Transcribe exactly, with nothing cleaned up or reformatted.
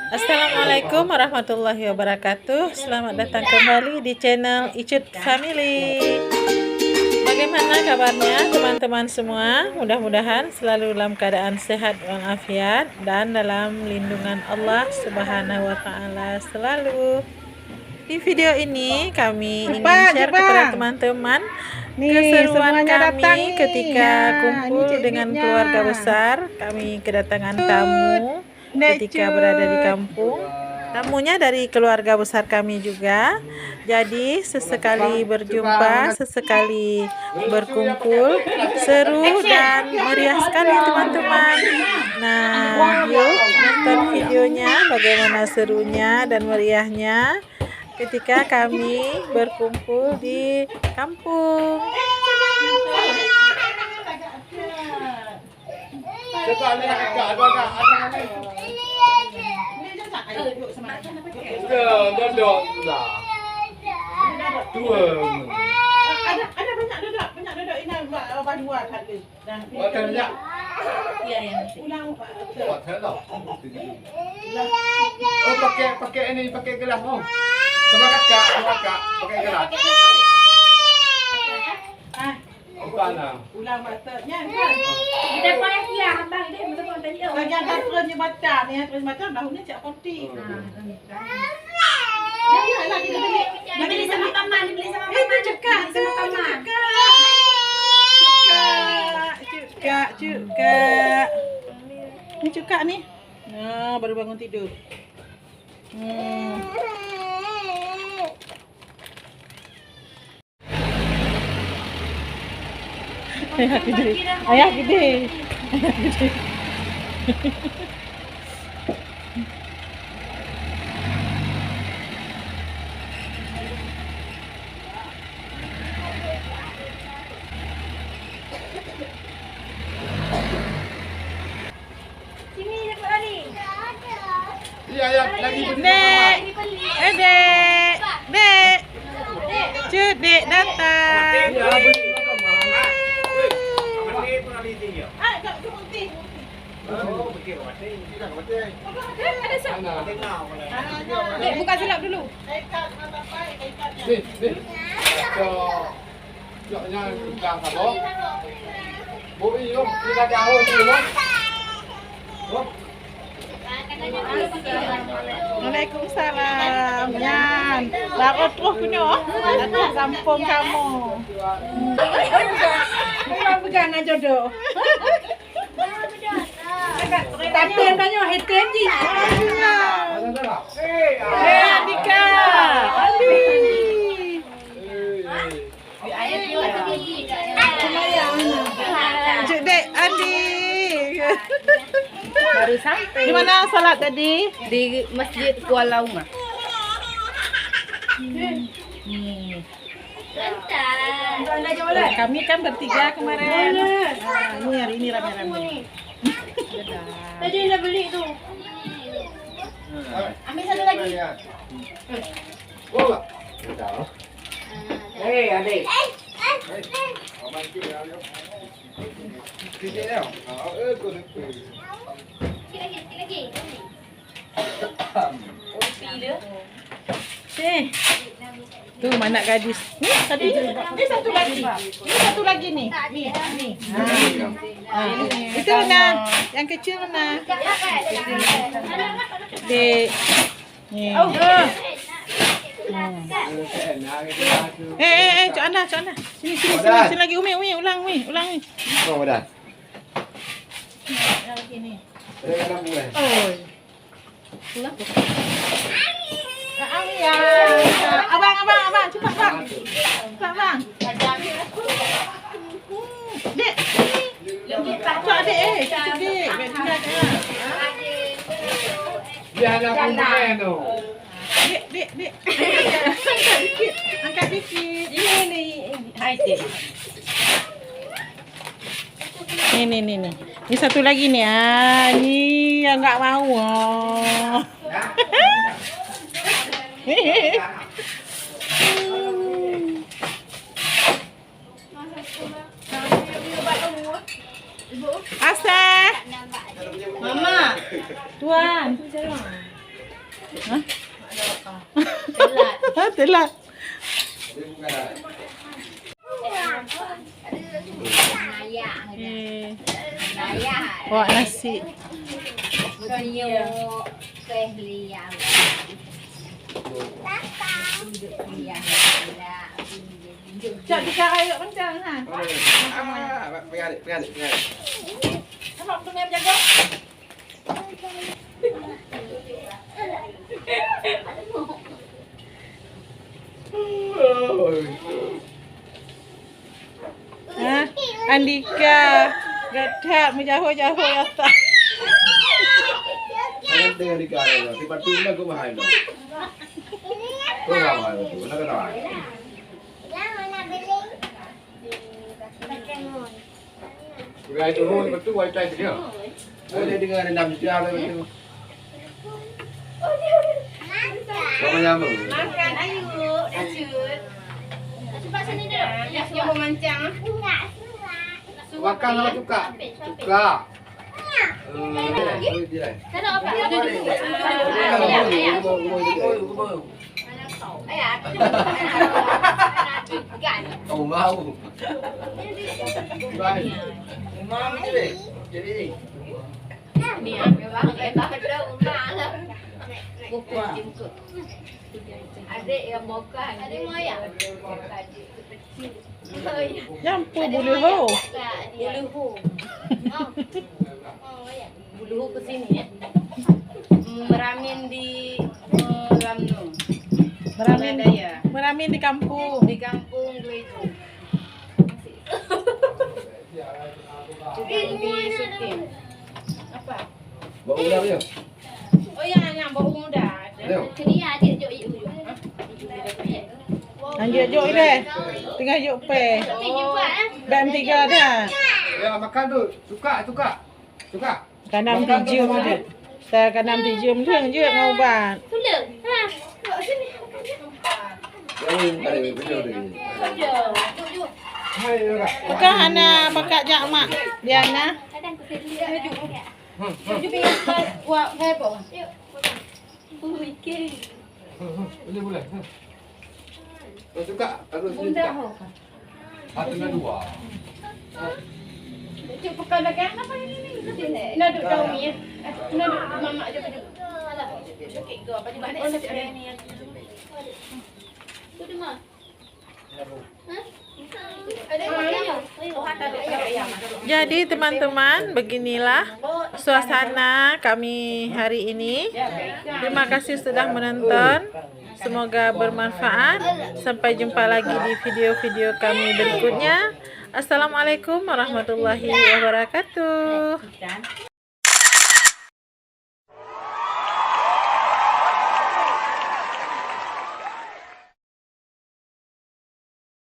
Assalamualaikum warahmatullahi wabarakatuh. Selamat datang kembali di channel Icut Family. Bagaimana kabarnya teman-teman semua? Mudah-mudahan selalu dalam keadaan sehat walafiat dan dalam lindungan Allah Subhanahu wa Ta'ala selalu. Di video ini kami ingin share kepada teman-teman keseruan kami ketika kumpul dengan keluarga besar. Kami kedatangan tamu ketika berada di kampung. Tamunya dari keluarga besar kami juga. Jadi sesekali berjumpa, sesekali berkumpul, seru dan meriah sekali teman-teman. Nah, yuk nonton videonya bagaimana serunya dan meriahnya ketika kami berkumpul di kampung. Cuba lihat agak, ada agak, ada agak. Dah, dah, dah, dah. Dua. Ada, ada banyak duduk, banyak duduk ini, abang dua kali. Buat kan banyak? Iya, iya. Buat saya tau. Oh, pakai, pakai ini, pakai gelas, oh. Sama kakak, sama kakak, pakai gelas. Ah. Bukan, ah. Ulang maksudnya, kan? Kita payah kia, abang dia, betul-betul tadi, oh. Lagi ada terus jembatan, ya, terus jembatan, baru ni cak poti. Hmm. Ah, hmm. Dia beli sama paman, dia beli sama paman. Eh, itu cekak tu, cekak. Cekak, cekak, cekak. Ni cekak ni. Nah, baru bangun tidur. Hmm. Ayah gede. Ayah gede. Ayah gede. Sini, cepat lari. Iya, iya, lagi. Dek. Eh, Dek. Dek. Cut, Dek datang. Iya, beli. Ah, tak, tu putih. Oh, putih. Dek, buka silap dulu. Ni, ni. Cok. Cok nyan pegang saboh. Bui yuk, kita jauh dulu. Waalaikumsalam. Nyan, laôt troh keunoe. Laôt kampung kamoe. Urang peugah na jodoh. Tapi tanyoe hitam jih. Eh, Andika. Aduh. Cuk Dek Andi. Baru sampai. Di mana salat tadi? Di Masjid Kuala Uma. Ni. Kami kan bertiga kemarin. Ah, ini hari ini rame-rame. Tadi dah beli tu. Ambil satu lagi. Hei, adik. Sikit lagi, sikit lagi. Kopi dia. Eh. Tu anak gadis. Ni tadi. Ni satu lagi. Ni satu lagi ni. Ni, ni. Ha. Ha. Itu mana? Yang kecil mana? Dek. Ni. Oh. Hmm. Eh, eh, eh, Cok Ana, Cok Ana. Sini, sini, sini, sini lagi. Umi, Umi, ulang, Umi, ulang, Umi. Oh, dah. Yang sini. Eh, dalam boleh. Oh. Abang, abang, abang, cepat, bang. Cepat, bang. Dek, sini. Cepat, dek, eh. Cepat, dek. Biar tinggal, eh. Dia ada pemain tu. Dek, dek, dek. Angkat dikit. Angkat dikit. Ini, ini. Hai, dek. Ni, ni, ni, ni. Ni satu lagi ni. Ah, ni yang enggak mau. Ah. Asai. Mama. Tuan. Hah? Telat. Telat. Eh. Awak nasi. Cak, bicara yuk kencang, ha. Ah, pegang ni, pegang ni, pegang ni. Nampak betul yang jaga? Ha? Andika, gata meujaho-jaho ya ta. Jangan tengok Andika, ya, ya. Tiba-tiba aku mahal tu. Kau mahal tu, nak kena mahal. Udah itu, oh, betul, wifi dia. Oh, dia dengar dendam dia, betul. Kau menyambung. Makan, ayo, dah cut. Cepat sini dulu. Dah semua memancang. Makan sama cuka. Cuka. Kalau apa dia duduk? Oh, mau. Mau ni, jadi. Ni, ah, memang hebat dah rumah lah. Bukan jengkok. Adik yang bokah. Adik moyang. Nyan peue buluho? Buluho. Buluho ke sini, ya. Meramin di, eh, Lamno. Meramin, Daya. Meramin di kampung. Di kampung Glejo. Sedang di syuting. Apa? Bau udah ya? Oh ya, nak bau udah. Ayo. Jadi ya, adik jok, yuk, yuk. Lanjut jok deh. Tengah jok pe. Tapi jumpa, eh. Band tiga dah. Ya, makan tu. Suka, suka. Suka. Kanam tijum tu. Saya kanam tijum tu je mau ubat. Tulang. Ha. Bukan hana pakat jak mak. Diana. Boleh, boleh. Kau suka? Taruh sini suka. Satu dan dua. Cuk, bukan lagi apa ini ni? Nak duduk daun ni, ya? Nak duduk mamak je dulu. Alah, cuk, cuk, cuk, apa je balik? Oh, nak ada ni, ya. Tu dia, Ma. Hah? Ada ni, ya. Jadi teman-teman, beginilah suasana kami hari ini. Terima kasih sudah menonton. Semoga bermanfaat. Sampai jumpa lagi di video-video kami berikutnya. Assalamualaikum warahmatullahi wabarakatuh.